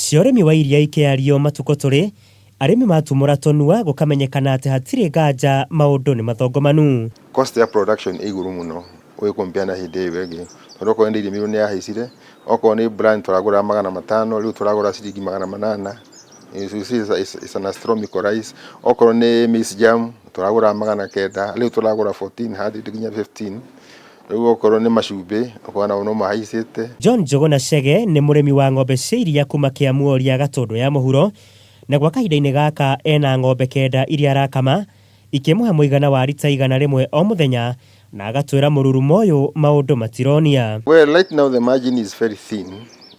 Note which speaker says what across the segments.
Speaker 1: Cia ũrĩmi wa iria ikĩario matukũ tũrĩ, arĩmi matumũra tũnua gũkamenyekana atĩ hatirĩ nganja maũndũ nĩ mathongomanu.
Speaker 2: Cost ya production ĩ igũrũ mũno ũgĩ compare na hĩndĩ ĩyo ĩngĩ, tondũ okorwo nĩ dairy meal nĩ yahaicire, okorwo nĩ bran tũragũraga 500 rĩu tũragũra ciringi 800, you see it's an astronomical rise. Okorwo nĩ maize germ tũragũraga 900 rĩu tũragũra 1400 nginya 15. Rĩu okorwo nĩ macumbĩ ũkona no mahaicĩte.
Speaker 1: John Njũgũna Chege nĩ mũrĩmi wa ng'ombe cia iria kuma Kĩamuoria Gatũndũ ya Mũhuro, na gwa kahinda-inĩ gaka ena ng'ombe kenda iria arakama ikĩmũhe mũigana wa rita 100 o mũthenya, na agatwĩra mũrurumo ũyũ maũndũ matironia.
Speaker 2: Well, right now the margin is very thin,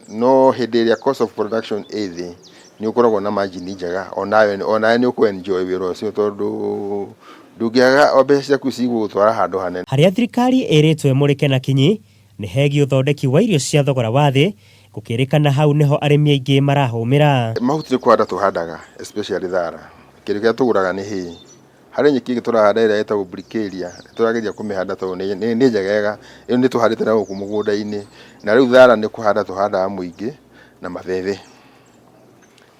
Speaker 2: no hĩndĩ ĩrĩa cost of production ĩ thĩ nĩ ũkoragwo na margin njega onawe onawe nĩ ũkũ enjoy wĩra ũcio tondũ ndũngĩaga o mbeca ciaku cigũgũtwara handũ hanene.
Speaker 1: Harĩa thirikari ĩrĩtwo ĩmũrĩke na kinyi nĩ hegiĩ ũthondeki wa irio cia thogora wa thĩ, gũkĩrĩkana hau nĩho arĩmi aingĩ marahũmĩra.
Speaker 2: Mahuti nĩ kũhanda tũhandaga especially thara, kĩndũ kĩrĩa tũgũraga nĩ hay. Harĩ nyeki ĩngĩ tũrahanda ĩrĩa ĩtagwo Brachiaria, tũrageria kũmĩhanda tondũ nĩ njegega, ĩyo nĩ tũhandĩte na gũkũ mũgũnda-inĩ. Na rĩu thara nĩ kũhanda tũhandaga mũingĩ na mabebe.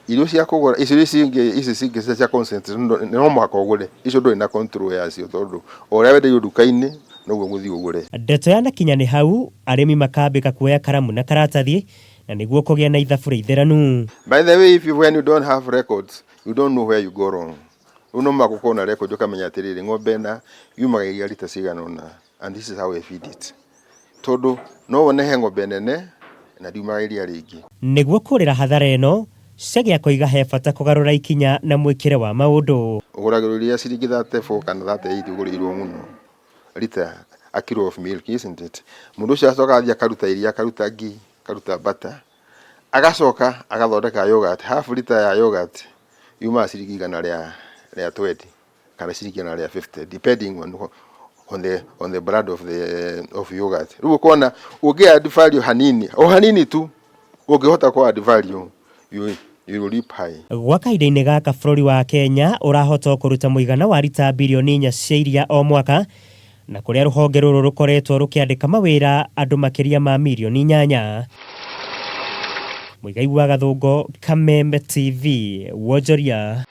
Speaker 2: Irio cia kũgũra icio cingĩ ici cingĩ cia concentrate no mũhaka ũgũre, icio ndũrĩ na control yacio tondũ o ũrĩa wendeirio nduka-inĩ noguo ũgũthiĩ ũgũre.
Speaker 1: Ndeto yanakinya nĩ hau, arĩmi makambĩka kuoya karamu na karatathi na nĩguo kũgĩa na ithabu rĩithĩranu.
Speaker 2: By the way, if you, when you don't have records, you don't know where you go wrong. Rĩu no mũhaka ũkorwo na record ũkamenya atĩrĩrĩ, ng'ombe ĩna yumaga iria rita cigana ũna and this is how I feed it. Tondũ no wone he ng'ombe nene na ndiumaga iria rĩingĩ.
Speaker 1: Nĩguo kũrĩra hathara ĩno, Chege akoiga he bata kũgarũra ikinya na mwĩkĩre wa maũndũ.
Speaker 2: Ũgũragĩrwo iria ciringi 34 kana 38 ũgũrĩirwo mũno rita a kilo of milk, isn't it? Mũndũ ũcio acoka athiĩ akaruta iria, akaruta ghee, akaruta butter, agacoka agathondeka yogurt, half liter ya yogurt yumaga ciringi 120 kana ciringi 150 depending on the brand of yogurt. Rĩu ũkona ũngĩ add value hanini, o hanini tu, ũngĩhota kũ add value you will reap high.
Speaker 1: Gwa kahinda-inĩ gaka bũrũri wa Kenya ũrahota kũruta mũigana wa rita birioni 4 cia iria o mwaka, na kũrĩa rũhonge rũrũ rũkoretwo rũkĩandĩka mawĩra andũ makĩria ma mirioni 8. Mũigai wa Gathũngo, Kameme TV, Wonjoria.